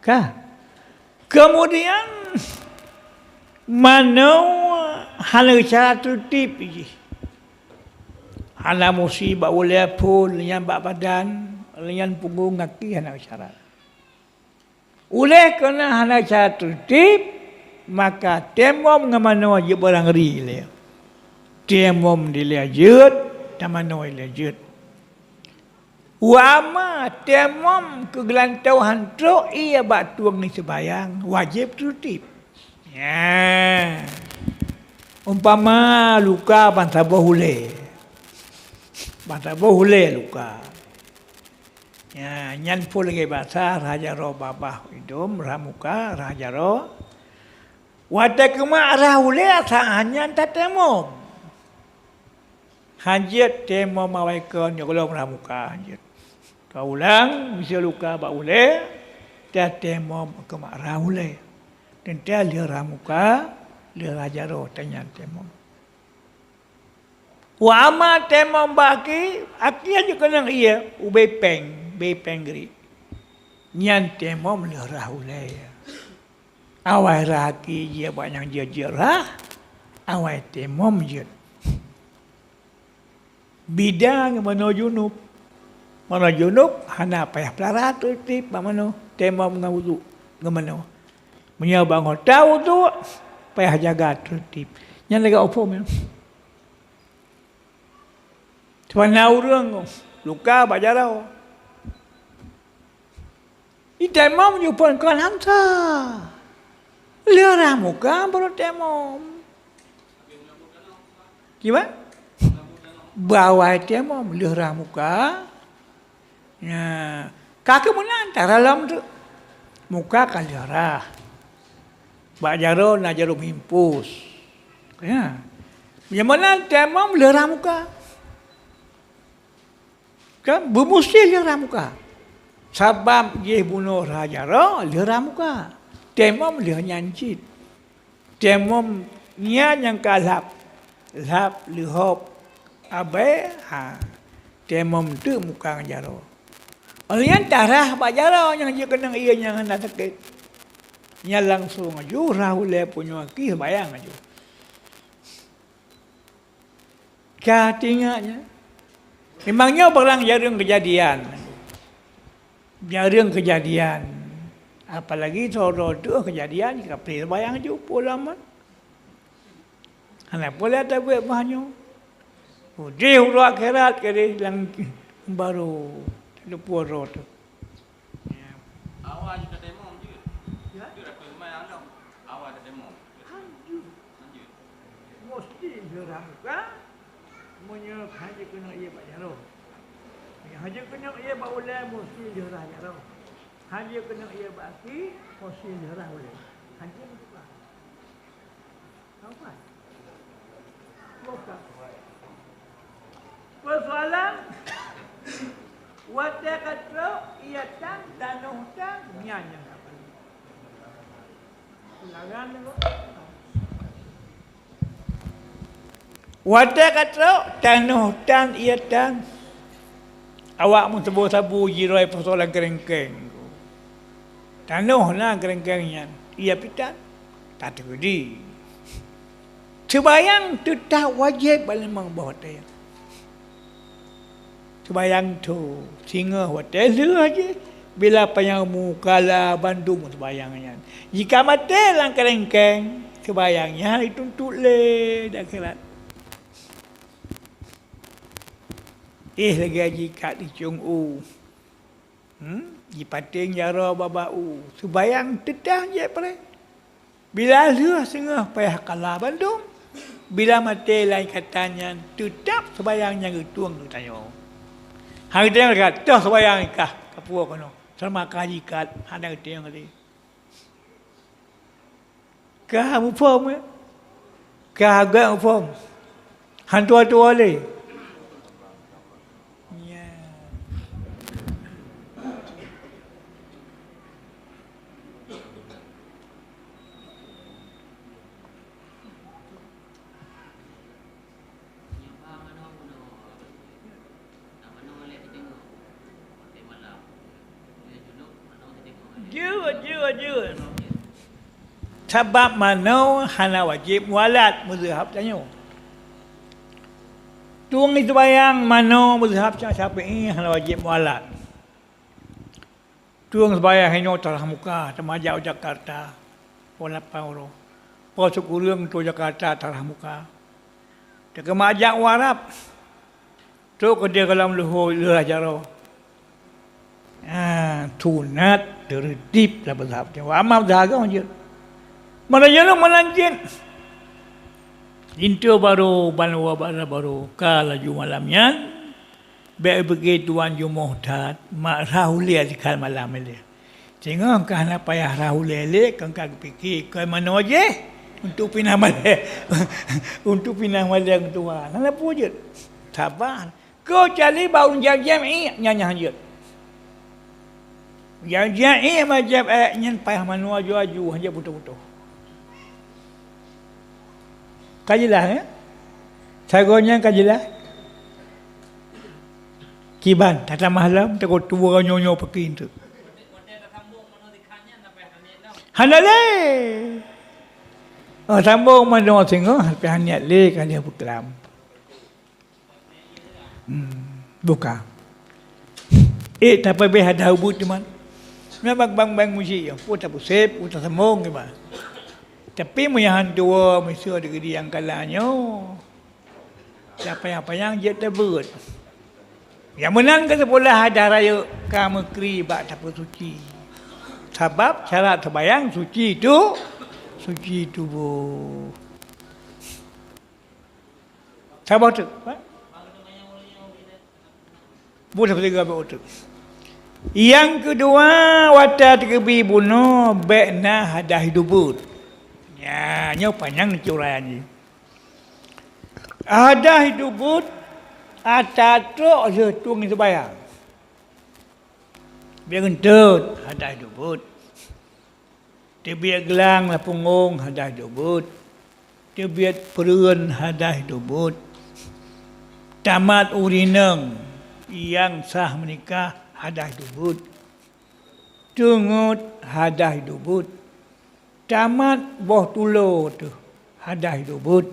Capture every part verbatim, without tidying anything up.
Ka. Kemudian, manoe hana cara teurtib jih. Hana musti bak ulée phon, nyan bak badan, nyan punggong, gaki hana cara. Uleh keunan hana cara teurtib, maka tayamom ngon manoe jeuet barang ri lé. Tayamom dilée jeuet, dan manoe dilée jeuet. Wa amma tayamom keu geulantoe han trok ie bak tueng jiseumbahyang, wajéb teurtib. Nyan. Umpama luka ban saboh ulée. Ban saboh ulée luka. Nyan, nyan phon lagée basa rhah jaroe babah idong, rhah muka, rhah jaroe. Watée keumak rhah ulée, saát nyan tatayamom. Han jeuet tayamom awai kon, nyoe gohlom rhah muka, han jeuet. Ka ulang, miseue luka bak ulée, tatayamom keumak rhah ulée. Teuntée lheueh rhah muka, lheueh rhah jaroe, tanyan tayamom. Wa amma tayamom bak aki, aki jeuet keunong ie ubé péng, bé péng gri. Nyan tayamom lheueh rhah ulée. Awai rhah aki jeuet bak nyang jeuet-jeuet rhah, awai tayamom jeuet. Bida ngon manoe junub. Manoe junub hana payah peulara teurtib bak manoe tayamom ngon wudhu ngon manoe. Meunyoe bak anggota wudhu, payah jaga teurtib. Nyan lagée uphom nyan. Teuma na ureuëng luka bak jaroe. Itayamom jih phon kon hamsa. Lheueh rhah muka baru tayamom. Kiban? Bak awai tayamom lheueh rhah muka. Nya, ka keuh meunan cara lom tu. Muka ka lheueh rhah. Bak jaroe na jaroe meuhimpus. Ya. Nyang meunan tayamom lheueh rhah muka. Kan beumusti lheueh rhah muka. Sabab jih bunoe rhah jaroe lheueh rhah muka. Tayamom lheueh nyan cit. Tayamom nyan nyang ka lhab, lhab leuhop abée, ha, tayamom teuk muka ngon jaroe. Óh lheueh nyan tarhah bak jaroe nyang jeuet keunong ie nyang hana sakét. Nyan langsong aju rhah ulée punyueng aki seumayang aju. Ka teuingat nyan. Memang nyoe barang jareueng keujadian. Jareueng keujadian. Apalagi sidroe-droe teuh keujadian, ka preh seumayang ju peue lom. Hana peue lé tabeuet bah nyoe. Udeh uroe akhirat keudeh lam baroe teupeue droe teuh. Awai jeuet tatayamom jeuet. Ya? Jeuet ateueh rumah ayah lom. Awai tatayamom. Han jeuet. Han jeuet. Musti lheueh rhah muka, meunyoe han jeuet keunong ie bak jaroe. Meunyoe han jeuet keunong ie bak ulée, musti lheueh rhah jaroe. Han jeuet keunong ie bak aki, musti lheueh rhah ulée. Han jeuet meutuka. Peusoalan, watée ka trok ie tan, tanoh tan, nyan nyang ka paléng. Ulangan dulu. Watée ka trok, tanoh tan, ie tan. Awak meusabu-sabu jiroe peusoe lam keureungkeng. Tanoh na keureungkeng nyan, ie pih tan, tateugudi. Seubayang teutab wajéb bak limong boh watée. Seubayang tho, singoh watée lheueh jih, bila panyang mukala bandum seubayang nyan. Jika maté lam keureungkeng, seubayang nyan hana jituntot lé di akhirat. Éh lagée jikat di cong u. Hmm? Jipaténg jaroe babah u. Seubayang teutab jih preh. Bila lheueh singoh payah kala bandum. Bila maté lam ikatan nyan, teutab seubayang nyang geutueng geutanyoe. Hana geutanyoe lagée toh seubayang kah kapuwoe keunoe. Seulama ka jikat, hana geutanyoe lé. Ka muphom, eh? Ka agak muphom. Han tuwoe-tuwoe lé. Nya. Jeuet, jeuet, jeuet. Sabab manoe hana wajéb mualat meuzeuhab tanyoe. Tueng seumayang manoe meuzeuhab Syafi'i hana wajéb mualat. Tueng seumayang inoe tarah muka, teuma jak u Jakarta, po lapan uroe. Po sikureueng tu Jakarta tarah muka. Teuma jak u Arab. Trok keudeh gohlom leuhô lheueh jaroe. Ah, sunat teureutib lam mazhab nyoe. Wa amma mazhab agam jeuet. Meunyoe meunan jeuet. Linto barô ban wa ba'da barô ka laju malam nyan. Bék pike tuan jumoh that, mak rhah ulée sikhan malam ilée. Singoh ka hana payah rhah ulée lé, kon ka geupike keu manoe jih untuk pinah malée. Untuk pinah malée ngon tuan. Hana peue jeuet. Saban. Keucuali bak ureueng jieb-jieb iék nyan nyang jeuet. Jieb-jieb iék ma jieb ék nyan payah manoe aju-aju, hana putôh-putôh. Ka jeulaih, ya? Sagoe nyan ka jeulaih? Kiban, tatamah lom, takot tuwoe nyoe-nyoe peuki teuk. Hana lé. Oh, sambong manoe singoh, tapi hana lé ka lheueh peuklam. Hmm, buka. Eh, tapi beh ada ubit teman. Memang bang-bang musik ya, pun tak pusip, pun tak sambong ke bah. Tapi meunyoe han tuwoe, miseue di gedi nyang kala nyoe. Dak panyang-panyang jeuet teubeuet. Nyang meunan keu seupôt hadah rayeuk ka meukri bak tapeusuci. Sabab syarat seumayang suci tu, suci tuboh. Saboh teuk, ha? Bunoe tiga bak uteuk. Nyang keudua, watée teukeubie bunoe bék na hadah dubeut. Nya, nyoe panyang uraian jih. Hadah dubeut ata trok lheueh tueng seumayang. Bék geunteut hadah dubeut. Teubiet glang lam punggong hadah dubeut. Teubiet peureuen hadah dubeut. Tamat ureueng inong nyang sah meunikah hadah dubeut. Teungeut hadah dubeut. Tamat boh tulo teuh hadah dubeut.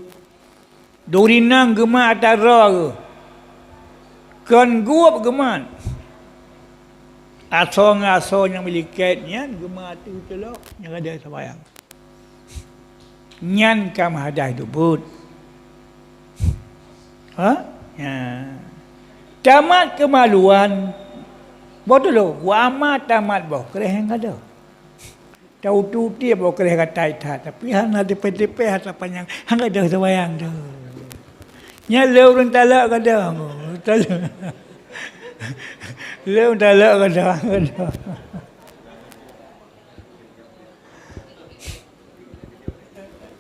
Duri nang geumat ata droe geuh. Kon gueb geumat. Asoe ngon asoe nyang meulikét nyan geumat ateueh teulok nyang ada seumayang. Nyan ka meuhadah dubeut. Ha? Nya. Tamat keumaluan. Boh tulo, wa amma tamat boh kréh nyang ada. Tautu tieb boh kréh gatai that, tapi hana teupéh-teupéh atra panyang, hana deuh seumayang tu. Nyan lé ureueng talak gadang, talak. Lé ureueng talak gadang, gadang.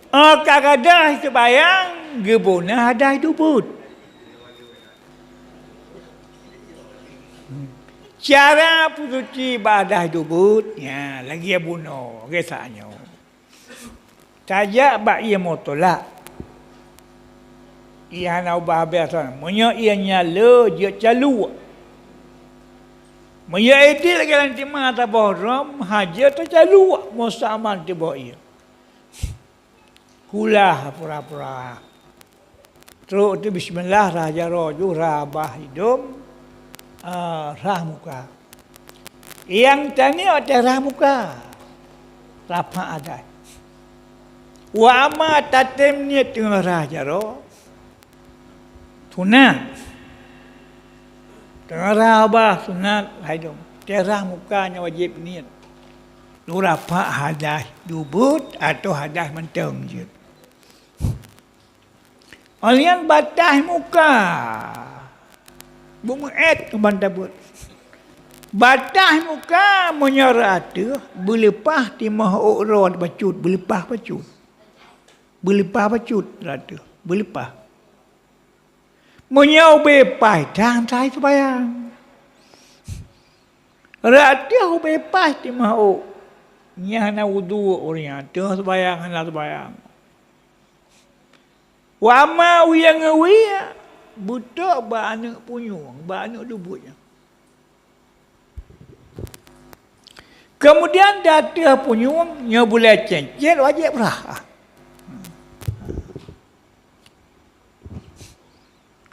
Oh, ka gadang seumayang, geubuna hadah dubeut. Cara peusuci bak hadah dubeut, nya, lagée bunoe, lagée saát nyoe. Tajak bak ié mutolak. Ié hana ubah habéh asoe. Meunyoe ié nyan le jeuet caluek. Meunyoe idéh lagée lam tima atawa boh drom, hana jeuet tacaluek, meusaman tiboh ié. Kulah pura-pura. Trok tu bismillah, rhah jaroe ju, rhah babah idong, ah, rhah muka. Nyang taniet watée rhah muka, rapat adat. Wa amma tatem niet teungoh rhah jaroe, sunat. Teungoh rhah babah sunat, rhah idong. Watée rhah muka nyang wajéb niet. Lôn rapat hadah dubeut atawa hadah mantong jeuet. Óh lheueh nyan bataih muka. Beumeuét keuban tabeuet. Bataih muka meunyoe rot ateueh, beuleupah timoh ôk droe bacut, beuleupah bacut. Beuleupah bacut rot ateueh, beuleupah. Meunyoe ubé paih tan sai seumayang. Rot ateueh ubé paih timoh ôk. Nyan hana wudhu ureueng nyan, teuh seumayang hana seumayang. Wa amma wie ngon wie, beutok bak aneuëk punyueng, bak aneuëk dubuet nyan. Keumudian di ateueh punyueng nyoe bulèe cen-cen wajéb rhah.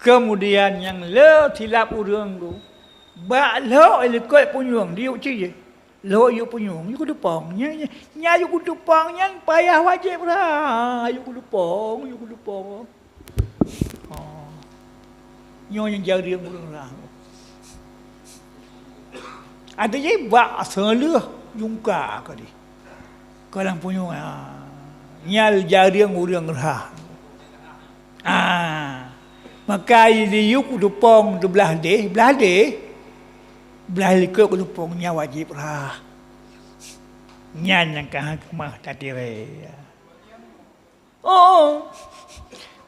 Keumudian nyang le silap ureuëng tu, bak lhok likot punyueng diyuek cit jih. Lhok yue punyueng, yue kutupông. Nya, nya, nya yue kutupông nyan payah wajéb rhah. Yue kutupông, yue kutupông. Oh. Nyoe nyang jareueng ureuëng rhah. Até jih bak seuleuh jungka ka deh. Ka lam punyueng, ah, nyan jareueng ureuëng rhah. Ah, maka di yue kutupông di blah deh, blah deh, blah likot kutupông nyan wajéb rhah. Nyan nyang ka keumah tatirée. Oh,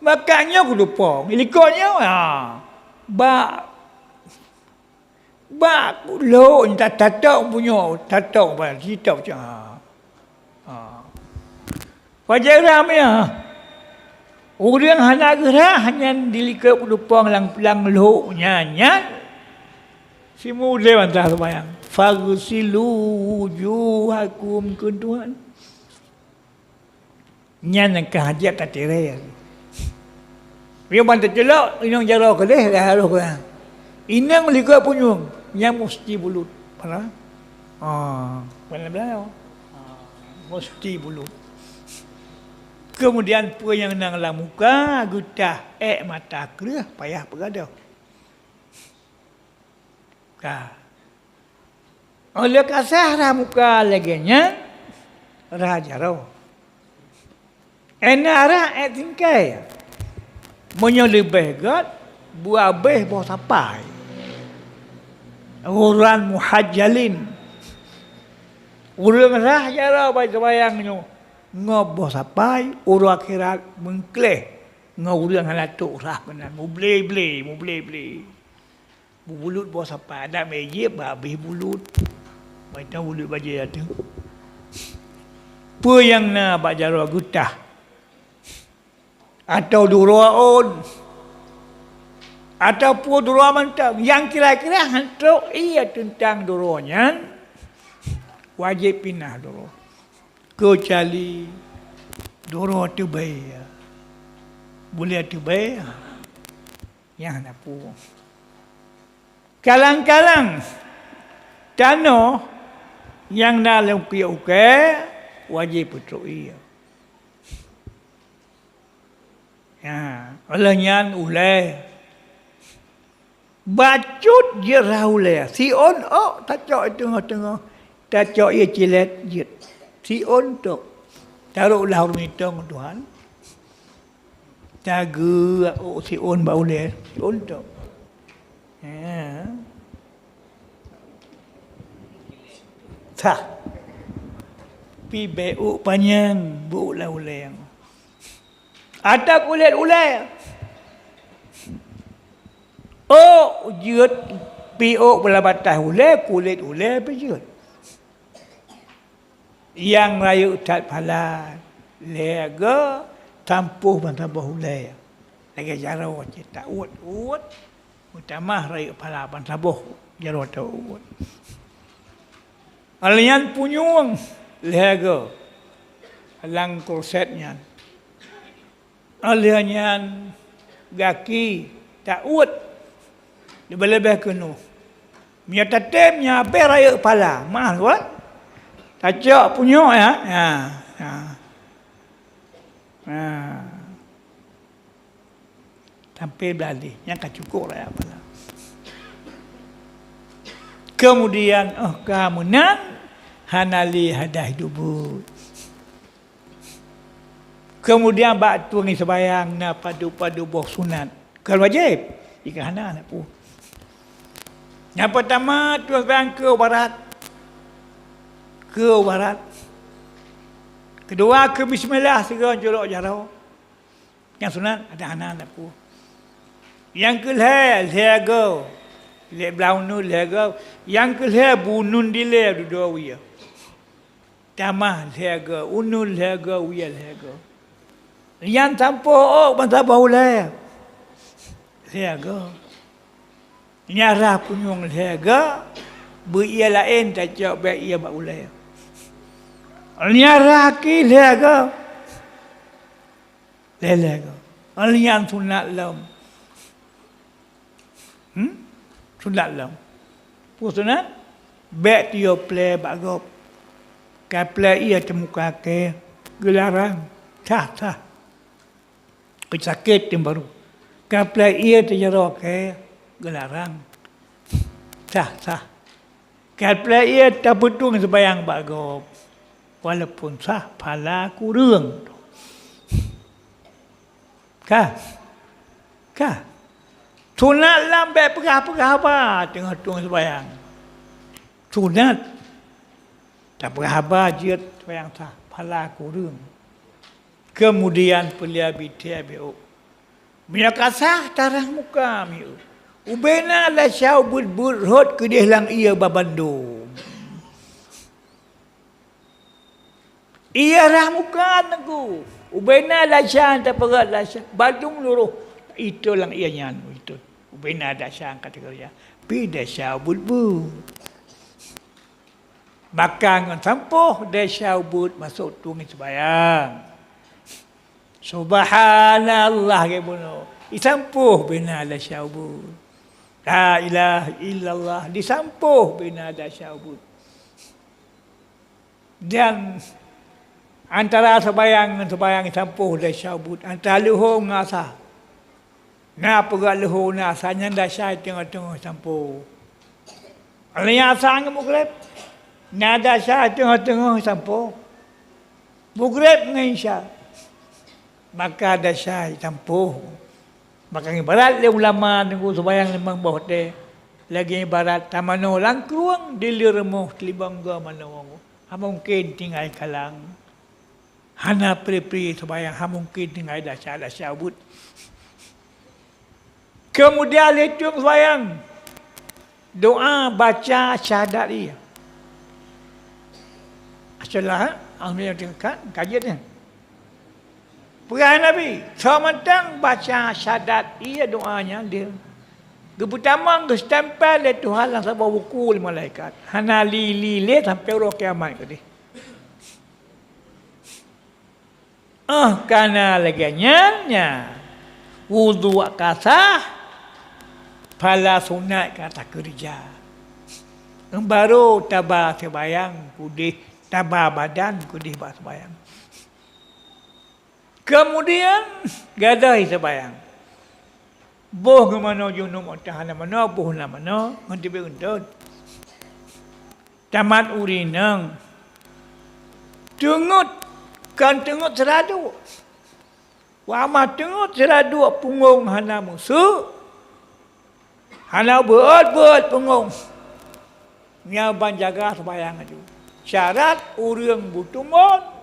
maka nyoe kutupông, likot nyoe, ha, bak, bak lhok nyan ta-, tatôk punyueng, tatôk ba, sitôk cit, ha. Ha. Wajéb rhah meuh. Ureuëng hana geurhah nyan di likot kutupông lam, lam lhok nyan, nyan. Simu lé bantah seumayang. "Faghsilu wujuhakum," kheun Tuhan. Nyan nyang ka hajat tatirée. Meunyoe ban teuculok, inong jaroe keudeh, dah harôh keu inong likot punyueng, nyan musti bulut. Paham? Ah, bukan dalam beulayoe. Ah, musti bulut. Keumudian peue nyang na lam muka, geutah, ék mata kreueh, payah peugadôh. Ka. Óh lheueh ka sah rhah muka lagée nyan, rhah jaroe. Ék na rhah ék tingkai. Meunyoe leubeh gét, beuabéh boh sapai. Ghuran muhajjalin. Ureuëng rhah jaroe bak seumayang nyoe, ngon boh sapai, uroe akhirat meungkléh ngon ureuëng hana trok rhah keunan, muble-ble, muble-ble. Bubulut boh sapai, adak mé jieb bah habéh bulut. Mantong bulut bajée ateueh. Peue nyang na bak jaroe geutah? Atawa duroe ôn? Atawa peue duroe mantong? Nyang kira-kira han trok ié teuntang duroe nyan, wajéb pinah duroe. Keucuali duroe teubée. Buleuen teubée. Nyang hana peue. Kadang-kadang tanoh nyang na lam ukée-ukée wajéb peutrok ié. Ya, óh lheueh nyan ulée. Bacut jeuet rhah ulée, siôn ôk tacok teungoh-teungoh, tacok ié cilét jeuet. Siôn tok. Tarok lam ureuëng mitong Tuhan. Tageue ôk siôn bak ulée, siôn tok. Ha. Sah. Pi bék ôk panyang, bôk lam ulée. Atawa kulét ulée. Ôk jeuet pi ôk beulah bataih ulée, kulét ulée pi jeuet. Nyang rayeuk that phala lhée goe tampôh bansaboh ulée. Lagée jaroe cit ta-uet-uet, meutamah rayeuk phala bansaboh jaroe ta-uet. Óh lheueh nyan punyueng lhée goe lam kruset nyan. Óh lheueh nyan gaki ta-uet leubeh-leubeh keunoe. Meunyoe tatem nyan habéh rayeuk phala, meu'ah lôn. Tacok punyueng, ya. Ya. Ya. Ya. Sampoe blah lhée, nyan ka cukôp rayeuk phala. Keumudian óh ka meunan, hana lé hadah dubuet. Keumudian bak tueng seumayang na padub-padub boh sunat. Kon wajéb, jika hana, hana peue. Nyang peurtama tueng seumayang keu barat. Keu barat. Keudua keu bismillah sigoe jolok jaroe. Nyang sunat ada hana, hana peue. Nyang keu lhée, lhée goe. Lhée blah uneuen lhée goe. Nyang keu lhée beuuneuen dilée dudoe wie. Tamah lhée goe, uneuen lhée goe, wie lhée goe. Nyan tampôh ôk bansaboh ulée. Lhée goe. Nyan rhah punyueng lhée goe. Beu ié laén tacok bék ié bak ulée. Nyan raki lhée goe. Lhée-lhée goe. Nyan sunat lom. Hmm? Sunat lom. Peue sunat? Bék tiyôh plée bak gob. Ka plée ié teumuka kée geularang. Sah-sah. Sakét teuh baru. Ka plée ié teujaroe kée geularang. Sah-sah. Ka plée ié tapeutueng seumayang bak gob. Walaupun sah phala kureueng. Ka. Ka. Sunat lom bék peugah-peugah haba teungoh tueng seumayang. Sunat. Tapeugah haba jeuet seumayang sah phala kureueng. Keumudian peuliah bithée bék. Meunyoe ka sah tarah muka mieu. Ubena dasya ubeut-beut rhot keudeh lam ié babandum. Ié rah muka teungku. Ubena dasya tapeugah dasya badum luroh itu lam ié nyan itu. Ubena dasya ka teukeurija. Pi dasya ubeut-beut. Maka ngon sampôh desya ubeut masôk tueng seumayang. Subhanallah geubunoe, isampôh bina desya ubeut. La ilaha illallah, disampôh bina desya ubeut. Dan antara seumayang ngon seumayang isampôh desya ubeut, antara leuhô ngon asa. Na peugah leuhô na asa nyan dasya teungoh-teungoh sampôh. Lheueh asa ngon mugreb, na dasya teungoh-teungoh sampôh. Mugreb ngon isya, maka dasya sampôh. Maka ibarat lé ulama teungku seumayang limong boh tée, lagée ibarat tamanoe lam krueng di leue rumoh teulimong goe manoe. Hana mungken tinggai kalang. Hana pri-pri seumayang, hana mungken tinggai dasya-dasya ubeut. Keumudian lé tueng seumayang, doa baca syahadat ié. Asalah, amin tingkat, kajiet nyan. Peugah Nabi, soe mantong baca syahadat ié doa nyan dia. Geupeutamong geustempel lé Tuhan lam saboh buku lé malaikat. Hana li-li lé sampoe uroe kiamat keudeh. Óh kana lagée nyan, nyan udhu ka sah, phala sunat ka takeurija. Barô taba seumayang keudeh, taba badan keudeh bak seumayang. Keumudian gadôh seumayang. Boh ngon manoe junub, óh hana manoe, boh na manoe, ngon teubiet eunteuen. Tamat ureueng inong. Teungeut, kon teungeut sira duek. Wama teungeut sira duek punggong hana meuseuk. Hana beuet-beuet punggong. Nyan ban jaga seumayang laju. Syarat ureueng beutumon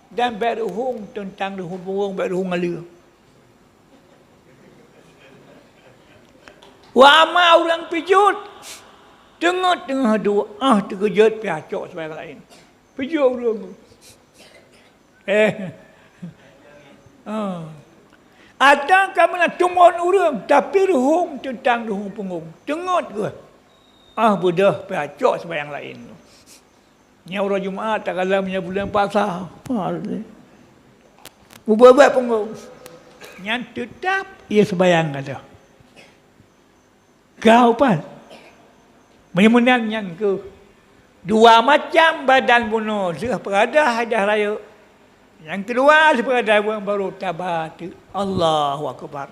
dan bék ruhueng teuntang ruhueng punggong, bék ruhueng aleue. Wama ureueng pijuet, teungeut teungoh duek, óh teukeujot pih cok seumayang laén. Pijuet ureueng. Eh. Ah. Atawa ka meunan tumon ureueng, tapi ruhueng teuntang ruhueng punggong. Teungeut geuh. Ah, beudôh pih cok seumayang laén. Nyan uroe Jumat, takalon nyan buleuen puasa. Mubeubeuet punggong. Nyan teutab ié seumayang gadôh. Keu peue? Meunyoe meunan nyan keuh dua macam badan bunoe lheueh peurada hajat rayeuk. Nyang keudua lheueh peurada bunoe barô taba teuk. Allahu Akbar.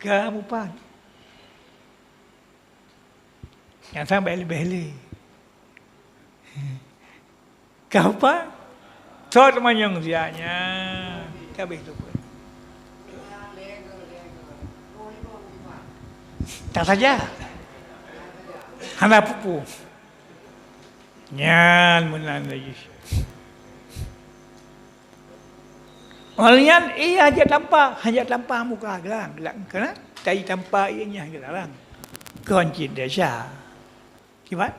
Keu peue? Nyang sabe leubeh lé. Keu peue? Sot manyong siat nyan. Ka habéh tu pun. Tak saja. Hana pupu. Nyan meunan lagi. Awaknyan ié hana tampa, hana tampa muka geurang, geurang keunan, tapi tampa ié nyan geurang. Kon cit desya. Kiban?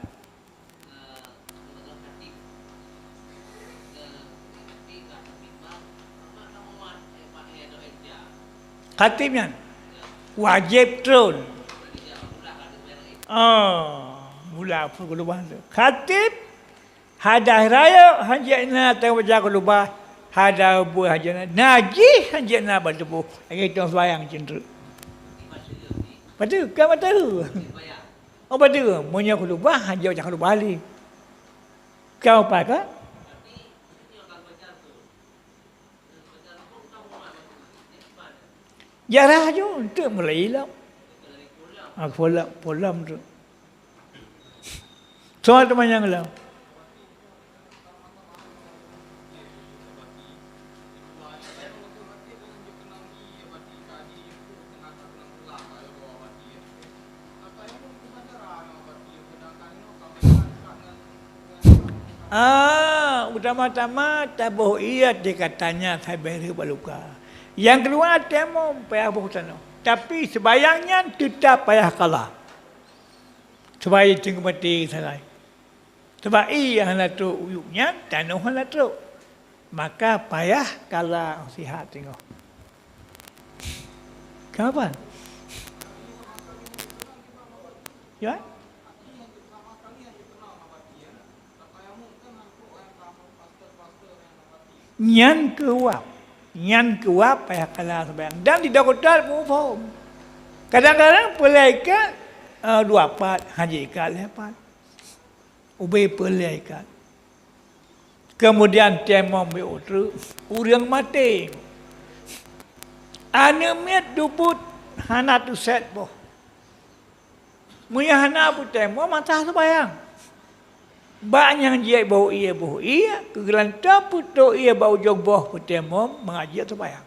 Khatib nyan wajéb tron. Oh, mula pun keulubah tu. Khatib, hada rayeuk hanjeuet na teubaca keulubah, hada buet hanjeuet na, najih hanjeuet na bak tuboh. Lagèe tueng sembahyang cit teuk. Beutôi, kan beutôi. Oh, beutôi. Meunyoe keulubah, hanjeuet baca keulubah lé. Kau pakat? Jarah ju, eunteuk mulai ilap. Ah, pulam, pulam tu. Soal teumanyong lom. Ah, utama-tama taboh ié di katanya sabe reuh bak luka. Nyang keudua tayamum payah boh tanoh. Tapi seubayang nyan teutap payah qadha. Seubayang teungoh maté sagai. Sabab ié hana trok uyueb nyan, tanoh hana trok. Maka payah qadha sihat teungoh. Kenapa? Ya? Nyan keuh wab. Nyan keuh wab payah qadha seumayang. Dan di dokto muphom. Kadang-kadang peulai ikat, eh, dua pat, hana ikat lhèe pat. Ubé peulai ikat. Keumudian tayamum beu treuk ureueng maté. Aneuk miet dubuet hana teusét boh. Meunyoe hana beutayamum, mantong seumayang. Bak nyang jeuet boh ié, boh ié, keu geulantoe peutrok ié bak ujong boh beutayamum, mangat jeuet seumayang.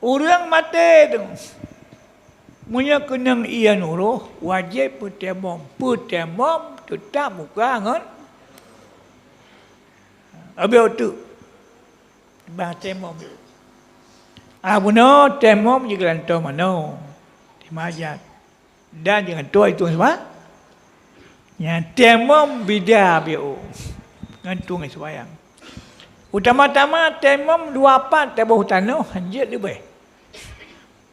Ureueng maté tu, meunyoe keunong ié nurôh, wajéb beutayamum. Beutayamum teutap muka ngon abéh uteuk. Bah tayamum. Ah, bunoe tayamum jigeulantoe manoe. Di hajat. Dan jangan tuai tueng seumayang. Nyan tayamum bida biôh ngon tueng seumayang. Utama-tama tayamum dua pat taboh tanoh hanjeuet leubeh.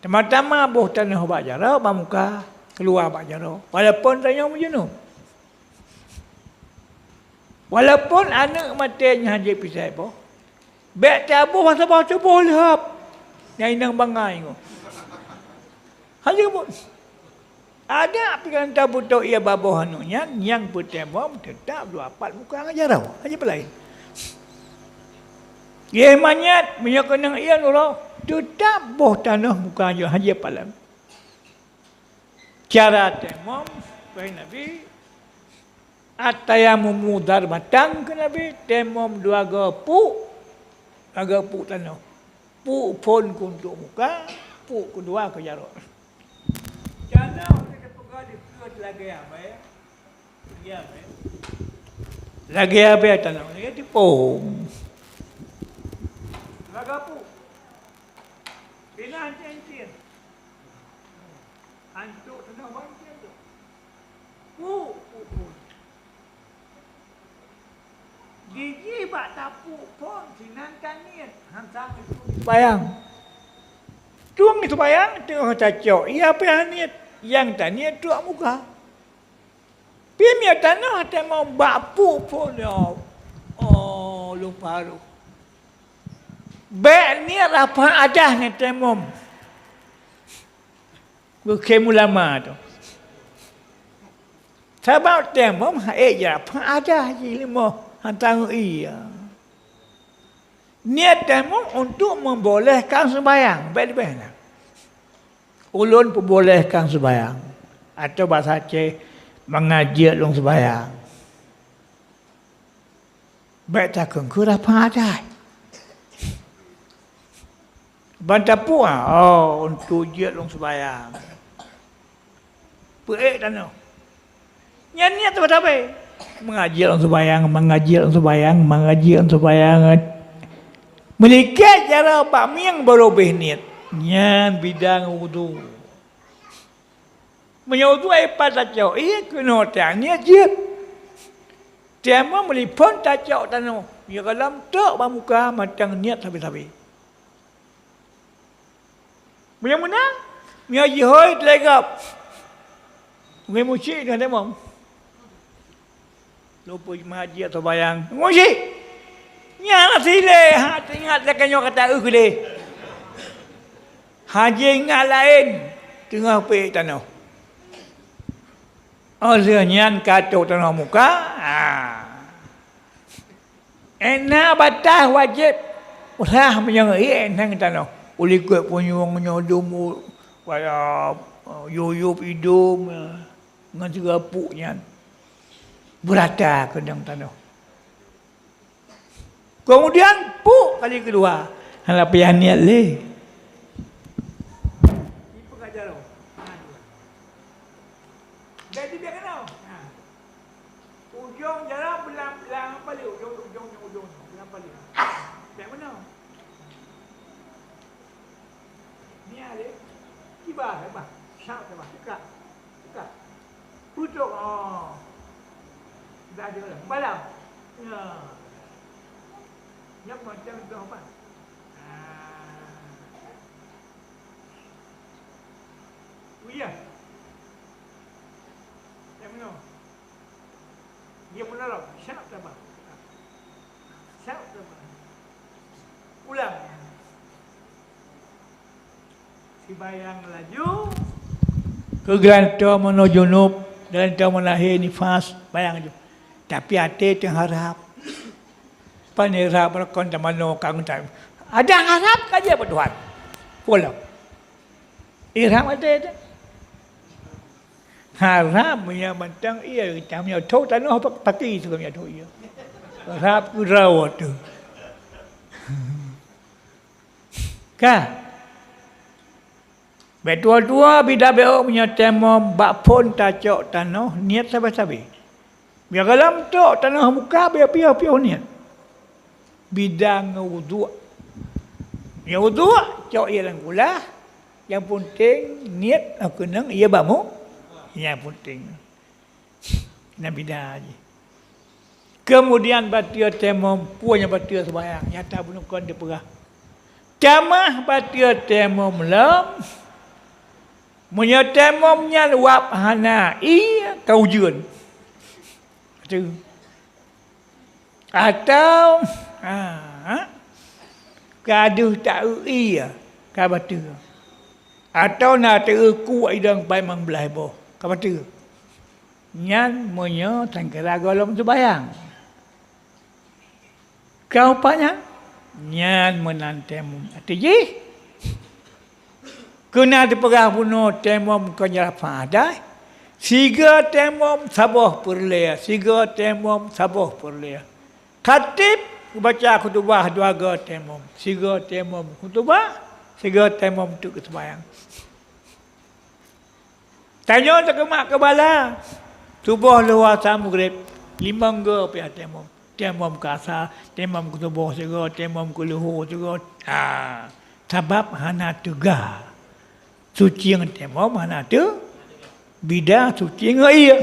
Tama-tama boh tanoh bak jaroe, bak muka, keuluwa bak jaroe. Walaupun tanyoe meujunub. Walaupun aneuk maté nyan hanjeuet pisai boh, bék taboh masa boh tuboh leuhab. Nyang inong bangai nyoe. Hanjeuet boh. Ada pikiran tabuto ia baboh aneuk nyan, nyang beutayamum teutap dua pat muka ngon jaroe. Hanjeuet peulaén. Yeh manyét, meunyoe keunong ié nurôh, teutap boh tanoh muka nyoe hanjeuet palan. Cara tayamum, kheun Nabi, "At-tayammumu darbatan," kheun Nabi, tayamum dua goe puk, dua goe puk tanoh. Puk phôn keu untuk muka, puk keudua keu jaroe. Tanoh teupeugah dikeue lagèe abèe, lagèe abèe. Lagèe abèe tanoh, lagèe teupông. Dua goe puk. Pih na encien-encien. Antuk teunoh banci tu. Puk, puk, puk. Gigi bak tapuk phôn sinan ka niet, han sang itu seumayang. Tueng seumayang teungoh tacok, ia pih niet, nyang taniet trok muka. Pih miet tanoh tayamum bak puk phôn nyoe. Oh, lôn parôh. Bék niet rafah hadas ngon tayamum. Geukheun ulama tu. Sabab tayamum hana rafah hadas jih leumoh, han tanggong ié. Niet tayamum untuk membolehkan sembahyang, bék leubeh na. Ulôn peubolehkan sembahyang, atau bahasa Aceh, mangat jeuet lôn sembahyang. Bék takheun keu rafah hadas. Ban tapuk, ah, oh, untuk jeuet lôn sembahyang. Peuék tanoh. Nyan niet tabé-tabé. Mangat jeuet lôn sembahyang, mangat jeuet lôn sembahyang, mangat jeuet lôn sembahyang. Meulikét jaroe bak mieng barô béh niet. Nyan bida ngon wudu. Meunyoe wudu ai pat tacok ié keunoe taniet jeuet. Tayamum meuliphon tacok tanoh. Meunyoe goh lom trok bak muka mantong niet sabe-sabe. Meunyoe meunan, meunyoe jihôi teulegop. Ureuëng musyrik teungoh tamong. Lôn peue meuhaji atau bayang. Musyrik! Nyan lah sileh, ha, teuingat lagée nyoe kata eu keudeh. Haji ingat laén, teungoh pék tanoh. Oh lheueh nyan ka trok tanoh muka, ha. Éh na bataih wajéb usah meunyoe éh na tanoh. Ulikot punyueng nyoe dumu, wala, yuyup idum, ngon sigoe puk nyan. Beurata keudang tanoh. Keumudian puk kali keudua, hana payah niet lé. Jadi biar kena. Ujong jalan belang-belang paling ujong, ujong, ujong, ujong belang paling. Biar mana? Ni ada. Tiba, tiba. Syak, tiba. Dekat. Dekat. Putuk. Oh. Dah ada lah. Balam. Ya. Yang macam tu apa? Ah. Oh ya. Yang mana? Dia menolong, syak terbang. Syak terbang. Ulang. Sibayang laju. Keu geurantô meunoe junub, geurantô meunoe lahé nifas, bayang laju. Tapi até teuharab. Pan harab meurokon tamanoe kang utai. Ada harab ka jeuet bak Tuhan. Pulang. Irham até tu. Haram meunyoe mantong iya, geutanyoe meunyoe tho tanoh pa-, paki tu meunyoe tho iya. Rab keudroe tu. Ka. Bèk tuwoe-tuwoe bida bèk meunyoe tayamom bak phon tacok tanoh niet sabe-sabe. Bèk gohlom tok tanoh muka bèk piôh-piôh niet. Bida ngon uduk. Ya uduk, cok ie lam kulah. Nyang peunteng niet, oh, keunong ie bak mu. Nyang peunteng. Nyang bida jih. Keumudian bateue tayamom, peue nyang bateue seumayang, nyata bunoe kon dipeugah. Tamah bateue tayamom lom, meunyoe tayamom nyan wab hana ie ka ujeuen. Bateue. Atau, ha, ka deuh ta-eu ie ka bateue. Atau na ta-eu kuek idong pai mang blaih boh ka bateue. Nyan meunyoe sangkira gohlom seumayang. Keu upat nyan, nyan meunan tayamom. Até jih, keu na teupeugah bunoe tayamom kon jarafa adat, sigoe tayamom saboh peureulée, sigoe tayamom saboh peureulée. Khatib geubaca khutubah dua goe tayamom, sigoe tayamom khutubah, sigoe tayamom teuk seumayang. Tanyoe takeumat keubala, suboh, luhô, asar, maghrib, limong goe pih tayamom. Tayamom keu asar, tayamom keu suboh sigoe, tayamom keu luhô sigoe. Ha, sabab hana teuga. Suci ngon tayamom hana teu-, bida suci ngon ie.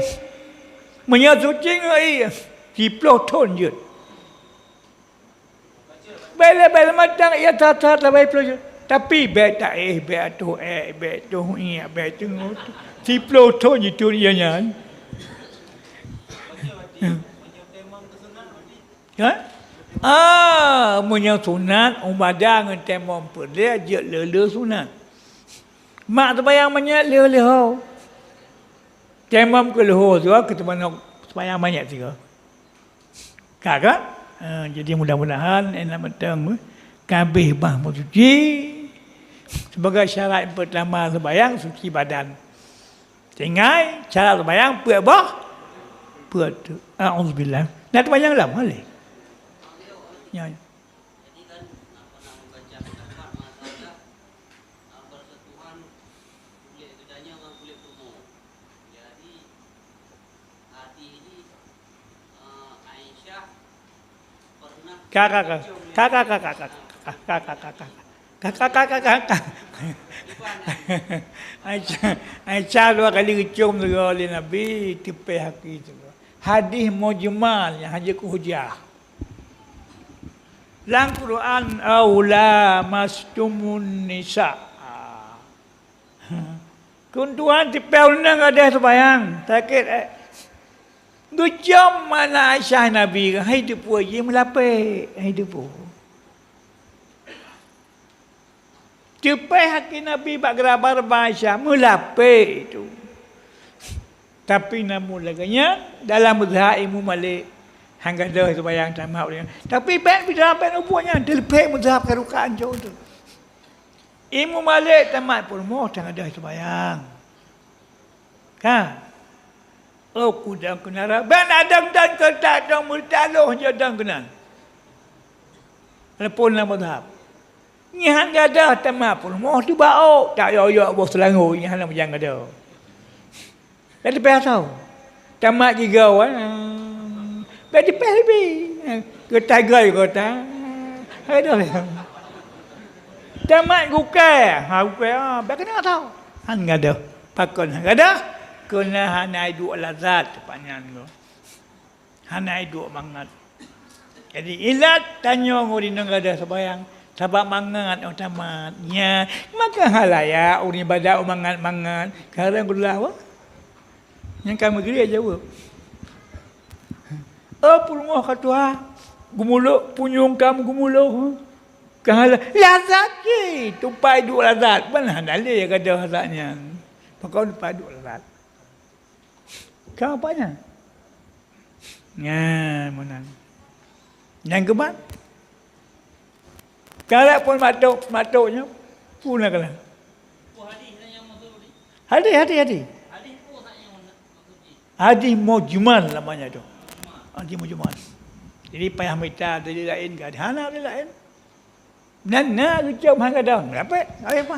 Meunyoe suci ngon ie, siplôh thon jeuet. Bèk lé, bèk lé mantong ie that-that sabe ploh jeuet. Tapi bèk taéh, bèk atôh ék, bèk atôh iek, bèk teungoh siplôh thon jitun ie nyan. Ha? Ah, meunyoe sunat, ubada ngon tayamom peureulée jeuet le-le sunat. Mak seumayang manyét leuh-leuh ho. Tayamom keu leuhô sigoe, keu teumanök seumayang manyét sigoe. Ka, ka? Ha, jadi mudah-mudahan, eh, na mantong, eh, ka abéh bah meusuci. Sibagai syarat peutama seumayang, suci badan. Tinggai, cara seumayang, peuet boh, peuet teuk. A'udzubillah. Na teumayang lam, ha lé. Nyan. Ka, ka, ka. Ka, ka, ka, ka. Ka, ka, ka, ka, ka. Aisyah, Aisyah dua kali geucôm sigoe lé Nabi, teupéh aki sigoe. Hadih mujmal nyang hana jeuet keu hujah. Lam Quran, "Au lamastumun nisa." Tuan-tuan, tipèe uneung gadôh seumayang, sakét, eh. Geucom mata Aisyah Nabi, hai teupeu jih meulapék, hai teupeu. Teupèe kaki Nabi bak geuraba-raba Aisyah, meulapék itu. Tapi namun lagèe nyan, dalam mazhab Imam Malik, han gadôh seumayang tamat ureueng nyan. Tapi bèk pih dalam bèk ubak nyan, teuleupèh mazhab karuka ancô tu. Imam Malik tamat peurumoh tan gadôh seumayang. Ka? Oh, kudang keunara. Bèk na dang-dang keutak dong meutaloh je dang keunan. Walaupun na mazhab. Nyan han gadôh tamat peurumoh tu baok, tak yok-yok boh seulangô, nyan hana meujan gadôh. Jadi payah tahu. Tamat gigoe, eh. Bèk dipèh leubeh. Keutai goi kota. Aduh. Tamat gukée. Ha, gukée, ah, bèk keuneuk tahu. Han gadôh. Pakon han gadôh? Keureuna hana iduek lazat teumpat nyan go. Hana iduek mangat. Jadi, ilat tanyoe ngon inong gadôh seumayang, sabab mangat nyang tamat. Nya, maka halayak ureueng ibadat mangat-mangat. Karang geulah, wah. Nyang ka meugriek jaweueb. Oh, peurumoh ka tuha, geumulok punyueng ka meugumulok. Ka hala-, lazat jih, tupai duek lazat. Ban hana lé gadôh lazat nyan. Pakon tupai duek lazat. Ka apa nyan? Nyan, meunan. Nyang keumah? Kalak pun matok, matok nyoe. Pun lah kalah. Hadis, hadis, hadis. Hadis mujmal namanya tu. Hadis mujmal. Jadi payah mita dalil laén ke? Hana dalil laén. Nan na geucom han gadôh. Rapet. Habis apa?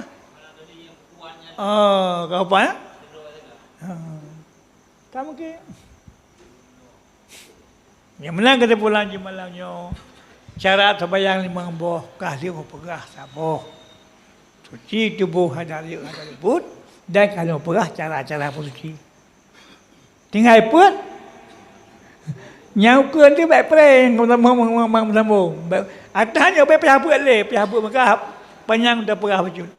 Oh, kau apa, ya? Ha. Kamu ke? Nyang meunan kata pulang jih malam nyoe, syarat seumayang limong boh, kah lheueh meupeugah saboh. Suci tuboh hadari, hadari buet, dan kah lheueh meupeugah cara-cara peusuci. Tinggai peuet. Nyang ukeue tu bèk preh, meusambông. Atah nyoe bèk payah peuet lé, payah peuet meuka panyang tapeugah bacut.